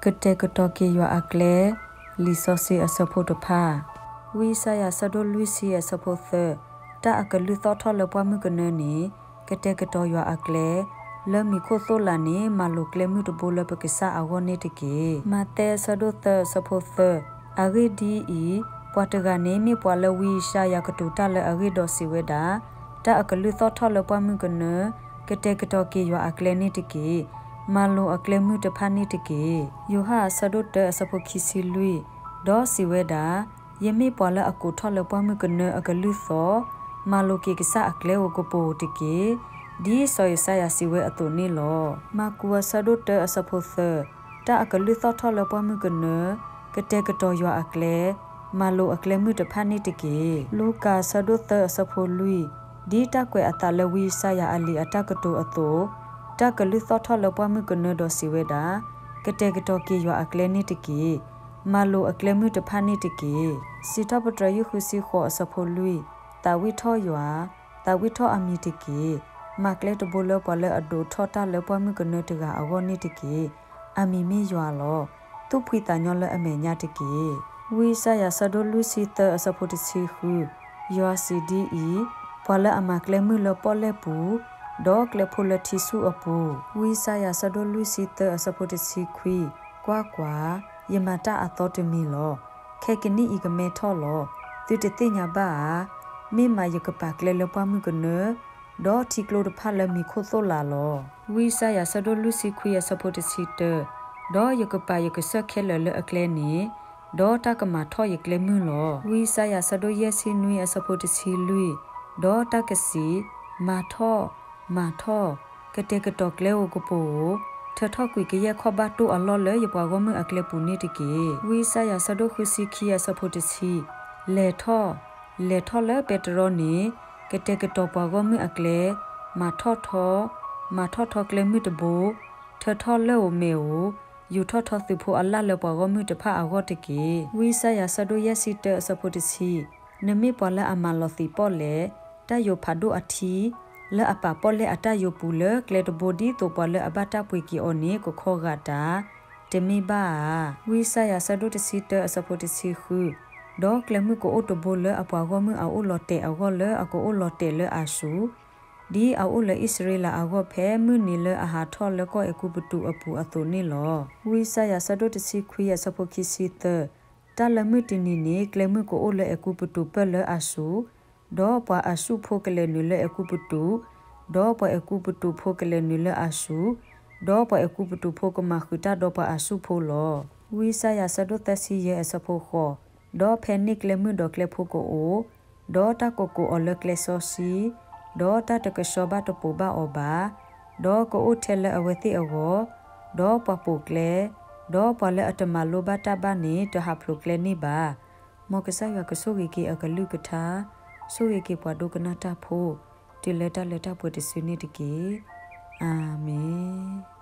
ကတဲာ်ကတီၤက့ၤယွၤအကျဲ, လံာ်စီဆှံအဆၢဖိတဖၣ်. ဝံယၡါယၤအဆၢဒိၣ်လွံၢ်ဆံအဆၢဖိသၢ, တၢ်အကလုၢ်သီၣ်ထီၣ်လၢပှၢ်မုၢ်ကနၢန့ၣ်, ကတဲာ်ကတီၤယွၤအကျဲ, လၢမံၤခိၣ်သိၣ်လာ်န့ၣ် မၤလိာ်ကျဲမုၢ်တဘိလၢပကစၢ်အဂီၢ်န့ၣ်တက့ၢ်. မးသဲအဆၢဒိၣ်သၢအဆၢဖိသၢ, အဂ့ၢ်ဒ်အံၤ, ပှၤတဂၤန့ၣ်မ့ၢ်ပှၤလၢဝံယၡါယၤကတိၤတၢ်လၢအဂ့ၢ်ဒီးစံးဝဲဒၣ်, တၢ်အကလုၢ်သီၣ်ထီၣ်လၢပှၢ်မုၢ်ကနၢ, ကတဲာ်ကတီၤက့ၤယွၤအကျဲန့ၣ်တက့ၢ်. မၤလိာ်အကျဲမုၢ်တဖၣ်န့ၣ်တက့ၢ်. ယိၤဟၣ်အဆၢဒိၣ်တၢအဆၢဖိခံဆံလွံၢ်, ဒီးစံးဝဲဒၣ်, ယမ့ၢ်ပှၤလၢအကိးထီၣ်လၢပှၢ်မုၢ်ကနၢအကလုၢ်သီၣ်, မၤလိာ်က့ၤကစၢ်အကျဲဧိၤကပိာ်ဧိၤတက့ၢ်. ဒ်စီၤယၡါယၤစံးဝဲအသိးန့ၣ်လီၤ. မၢ်ကူးအဆၢဒိၣ်တၢအဆၢဖိသၢ, တၢ်အကလုၢ်သီၣ်ထီၣ်လၢပှၢ်မုၢ်ကနၢ, ကတဲာ်ကတီၤယွၤအကျဲ, မၤလိာ်အကျဲမုၢ်တဖၣ်န့ၣ်တက့ၢ်. လူၤကၣ်အဆၢဒိၣ်သၢအဆၢဖိလွံၢ်, ဒ်တၢ်ကွဲးအသးလၢဝံယၡါယၤအလံာ်အတၢ်ကတိၤအသိး, တၢ်ကလုၢ်သီၣ်ထီၣ်လၢပှၢ်မုၢ်ကနၢဒီးစံးဝဲဒၣ်, ကတဲာ်ကတီၤက့ၤယွၤအကျဲန့ၣ်တက့ၢ်. မၤလိာ်အကျဲမုၢ်တဖၣ်န့ၣ်တက့ၢ်. စံးထီၣ်ပတြၢၤယုၢ်ဃုဆံဃိးအဆၢဖိလွံၢ်, သးဝံၣ်ထီၣ်ယွၤ, သးဝံၣ်ထီၣ်အမံၤတက့ၢ်. မၤကျဲတဘိလၢပှၤလၢအဒိးထီၣ်တၢ်လၢပှၢ်မုၢ်ကနၢတဂၤအဂီၢ်န့ၣ်တက့ၢ်. အမံၤမ့ၢ်ယွၤလီၤ. သူၣ်ဖှံသးညီလၢအမဲာ်ညါတက့ၢ်. ဝံယၡါယၤအဆၢဒိၣ်လွံၢ်ဆံသၢအဆၢဖိတဆံဃု, ယွၤစံးဒ်အံၤ, ပှၤလၢအမၤကျဲမုၢ်လၢပီၣ်လဲၣ်ပူၤ, ဒီးကျဲဖိလၢထံဆူၣ်အပူၤ. ဝံယၡါယၤအဆၢဒိၣ်လွံၢ်ဆံသၢအဆၢဖိတဆံခွံ, ကွၢ်ကွၢ်, ယမၤတၢ်အသီတမံၤလီၤ. ခဲကနံၣ်အံၤကမဲထီၣ်လီၤ. သုတသ့ၣ်ညါဘၣ်ဧါ. မ့ၢ်မၤယကပာ်ကျဲလၢပှၢ်မုၢ်ကနၢ, ဒီးထံကျိတဖၣ်လၢမံၤခိၣ်သိၣ်လာ်လီၤ. ဝံယၡါယၤအဆၢဒိၣ်လွံၢ်ဆံခွံအဆၢဖိတဆံတၢ, ဒီးယကပာ်ယကစၢၢ်ခဲလၢာ်လၢအကျဲန့ၣ်, ဒီးတၢ်ကမၤထီၣ်ယကျဲမုၢ်လီၤ. ဝံယၡါယၤအဆၢဒိၣ်ယဲၢ်ဆံနွံအဆၢဖိတဆံလွံၢ်, ဒီးတၢ်ကစံး, မၤထီၣ်, မၤထီၣ်, ကတဲာ်ကတီၤကျဲဧိၤကပိာ်ဧိၤ, ထၢထီၣ်ကွံာ်ကယဲၢ်ခီၣ်ဘၣ်တိၢ်အလီၢ်လၢယပှၤဂီၢ်မုၢ်အကျဲပူၤန့ၣ်တက့ၢ်. ဝံယၡါယၤအဆၢဒိၣ်ဃုဆံခံအဆၢဖိတဆံ, လဲၤထီၣ်, လဲၤထီၣ်လၢပဲတြီန့ၣ်, ကတဲာ်ကတီၤပှၤဂီၢ်မုၢ်အကျဲ, မၤထီၣ်ထီ, မၤထီၣ်ထီကျဲမုၢ်တဘိ, ထၢထီၣ်လၢဧိၤမဲာ်ဧိၤ, ယူာ်ထီၣ်ထီသုးဖိအလၣ်လၢပှၤဂီၢ်မုၢ်တဖၣ်အဂီၢ်တက့ၢ်. ဝံယၡါယၤအဆၢဒိၣ်ယဲၢ်ဆံတၢအဆၢဖိတဆံ, နမ့ၢ်ပှၤလၢအမၤလီၤသံးပီၣ်လဲၣ်, တၢ်ယိၤဖးဒိၣ်အထံ, လၢအပာ်ပီၣ်လဲၣ်အတၢ်ယိၤပူၤလၢကျဲတဘိဒ်သိးပှၤလၢအဘၣ်တၢ်ပှ့ၤက့ၤအီၤန့ၣ် ကခီဂာ်တၢ်, တမ့ၢ်ဘၣ်ဧါ. ဝံယၡါယၤအဆၢဒိၣ်တဆံတၢအဆၢဖိတဆံဃု, ဒီးကျဲမုၢ်ကအိၣ်တဘိလၢအပှၤဂီၢ်မုၢ်အအိၣ်လီၤတဲာ်အဂီၢ်လၢအကအိၣ်လီၤတဲာ်လၢအၤၡူၢ်, ဒ်အအိၣ်လၢအံၣ်စရ့လးအဂီၢ်ဖဲမုၢ်နံၤလၢအဟးထီၣ်လၢကီၢ်အဲၤကူပတူးအပူၤအသိးန့ၣ်လီၤ. ဝံယၡါယၤအဆၢဒိၣ်တဆံခွံအဆၢဖိခံဆံသၢ, တၢ်လၢမုၢ်တနံၤန့ၣ် ကျဲမုၢ်ကအိၣ်လၢအဲၤကူပတူးပၢၢ်လၢအၤၡူၢ်, ဒီးပှၤအၤၡူၢ်ဖိကလဲၤနုာ်လၢအဲၤကူပတူး, ဒီးပှၤအဲၤကူပတူးဖိကလဲၤနုာ်လၢအၤၡူၢ်, ဒီးပှၤအဲၤကူပတူးဖိကမၤဃုာ်တၢ်ဒီးပှၤအၤၡူၢ်ဖိလီၤ. ဝံယၡါယၤအဆၢဒိၣ်သၢဆံယဲၢ်အဆၢဖိဃိး, ဒီးဖဲန့ၣ်ကျဲမုၢ်ဒီးကျဲဖိကအိၣ်, ဒီးတၢ်ကကိးအီၤလၢကျဲစီဆှံ, ဒီးတၢ်တကဆှီဘၣ်တပိးဘၣ်အီၤဘၣ်, ဒီးကအိၣ်ထဲလၢအဝဲသ့ၣ်အဂီၢ်, ဒီးပှၤပိာ်ကျဲ, ဒီးပှၤလၢအတမၤလိဘၣ်တၢ်ဘၣ်န့ၣ် တဟးဖျိးကျဲန့ၣ်ဘၣ်. မ်ကစၢ်ယွၤကဆိၣ်ဂ့ၤက့ၤအကလုၢ်ကထါ, ဆိၣ်ဂ့ၤက့ၤပှၤဒိကနၣ်တၢ်ဖိ, တုၤလၢတၢ်လၢတၢ်ပှဲၤတစုန့ၣ်တက့ၢ်. အၤမ့ၣ်.